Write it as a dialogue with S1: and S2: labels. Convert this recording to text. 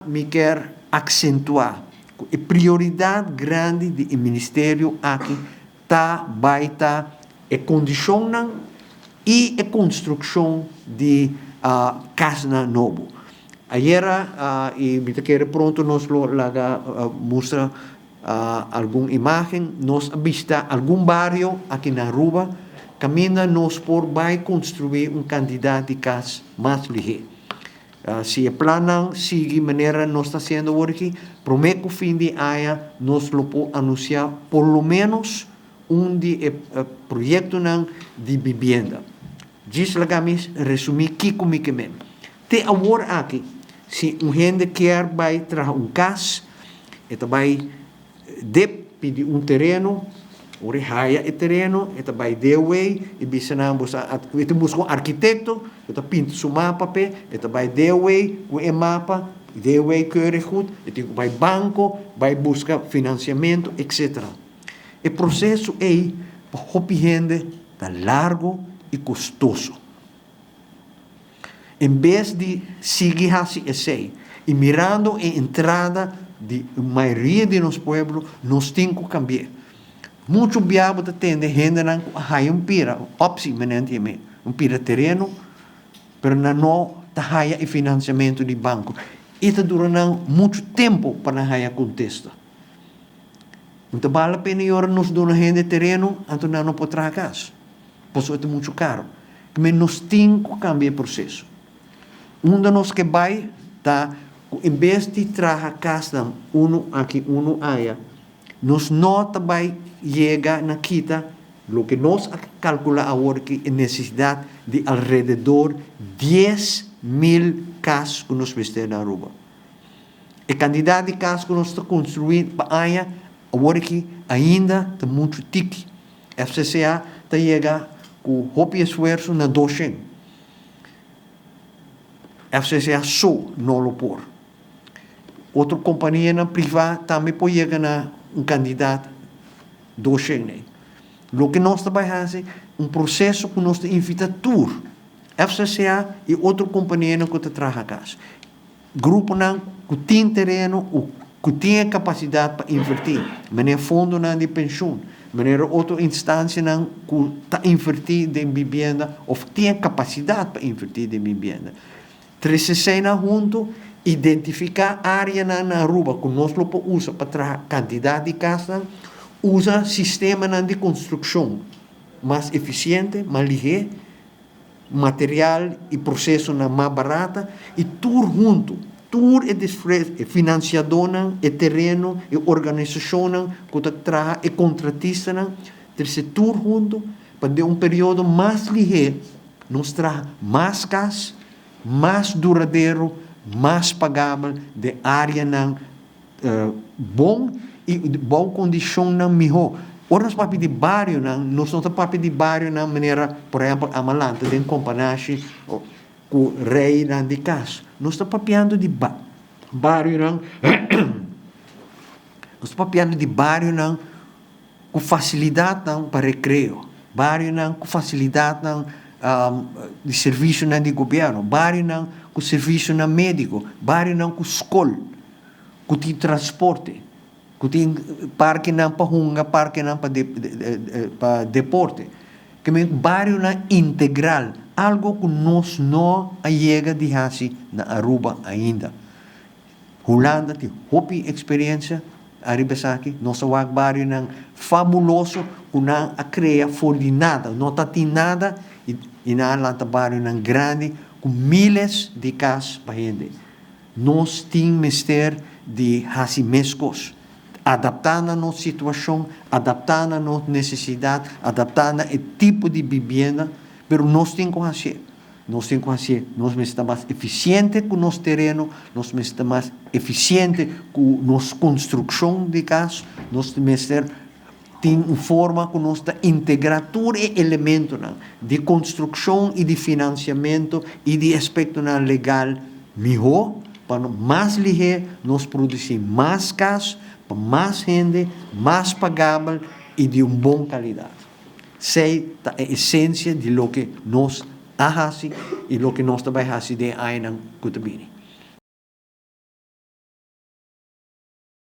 S1: Mi kier accentua cu e prioridad grandi di e ministerio aki ta bay ta e condicionnan y e construccion di casnan nobo. Ayera y mi ta kere pronto nos lo laga mustra algun imagen, nos a bishita algun bario aki na Aruba caminda nos por bay construi un cantidad di cas mas lihe. Si e plannan sigui manera nos ta hasiendo awor aki, promé ku fin di aña nos lo por anunsiá por lo ménos un di e proyektonan di bibienda. Djis laga mi resumí kiko mi ke men. Te awor aki, si un hende kier bai traha un kas, e ta bai Dip pidi un tereno, ora e haya e tereno, e ta bai DOW i bisa nan bo sa e ta buska un arkitekto ku ta pinta su mapa p'e, e ta bai DOW ku e mapa, DOW keurig goed, e tin ku bai banko, bai buska finansiamentu etsetera. E proseso ei pa hopi hende ta largo i kostoso. En bes di sigui hasi esei i mirando e entrada di mayoria di nos pueblo, nos tin ku kambi'é. Muchu bia bo ta tende hendenan ku a haya un pira, opsi menen tin e, un pira tereno, pero nan no ta haya e finansiamentu di banko. I ta dura nan muchu tempu pa nan haya kontesta. No ta bal la pena i ora nos duna hende tereno, anto nan no por traha kas. Pasobra ta muchu karo. Kme nos tin ku kambia e proseso. Unda nos ke bai ta ku en bes di traha kasnan unu aki unu aya, nos no ta bai yega na kita loke nos a kalkulá awor ki e nesesidat di alrededor 10,000 kas ku nos mester na Aruba. E kantidat di kas ku nos ta konstruí pa aña awor aki ainda ta muchu tiki. FCCA ta yega ku hopi esfuerso na doshen. FCCA so no lo por. Otro kompanianan privá tambe por yega na un kandidat doshen ei. Loke nos ta bai hasi, un proseso ku nos ta invitá tur FCCA i otro kompanianan ku ta traha kas. Gruponan ku tin tereno o ku tin e kapasidat pa invertí, manera fondonan di penshun, manera otro instansianan ku ta invertí den bibienda òf tin e kapasidat pa invertí den bibienda. Trese eseinan huntu, identifiká áreanan na Aruba ku nos lo por usa pa traha kantidat di kasnan, usa sistemanan di konstrukshon mas efisiente, mas lihé, material y procesonan mas barata y tur hunto, tur e e financiadornan, e tereno, e organisacionnan cu ta traha, e contratistanan, trece tur hunto pa den un periodo mas lihe nos traha mas cas, mas duradero, mas pagabel den areanan bon y bou condicionnan miho. Ora nos papia di barionan, nos no ta papia di barionan manera, por ehempel, Amalanta den Companashi cu reynan di cas. Nos ta papiando di barionan, nos ta papiando di barionan cu facilidadnan pa recreo, barionan cu facilidadnan di servicionan di gobierno, barionan cu servicionan medico, barionan cu scol, cu tin transporte, cu tin parkenan pa hunga, parkenan pa pa deporte. Ke men barionan integral, algo cu nos no a yega di haci na Aruba ainda. Hulanda tin hopi experiencia ariba esaki. Nos a wak barionan fabuloso cu nan a crea for di nada. No ta tin nada y nan a lanta barionan grandi cu miles di cas pa hende. Nos tin mester di haci mescos. Adapta na nos situacion, adapta na nos necesidad, adapta na e tipo di bibienda, pero nos tin cu hacié. Nos tin ku hasié, nos mester ta mas efisiente ku nos tereno, nos mester ta mas efisiente ku nos konstrukshon di kas, nos mester tin un forma ku nos ta integrá tur e elementonan di konstrukshon i di finansiamentu i di aspektonan legal mihó pa mas lihé nos produsí mas kas pa mas hende, mas pagabel i di un bon kalidat. Esei ta e esensia di loke nos a hasi i loke nos ta bai hasi den e añanan ku ta bini.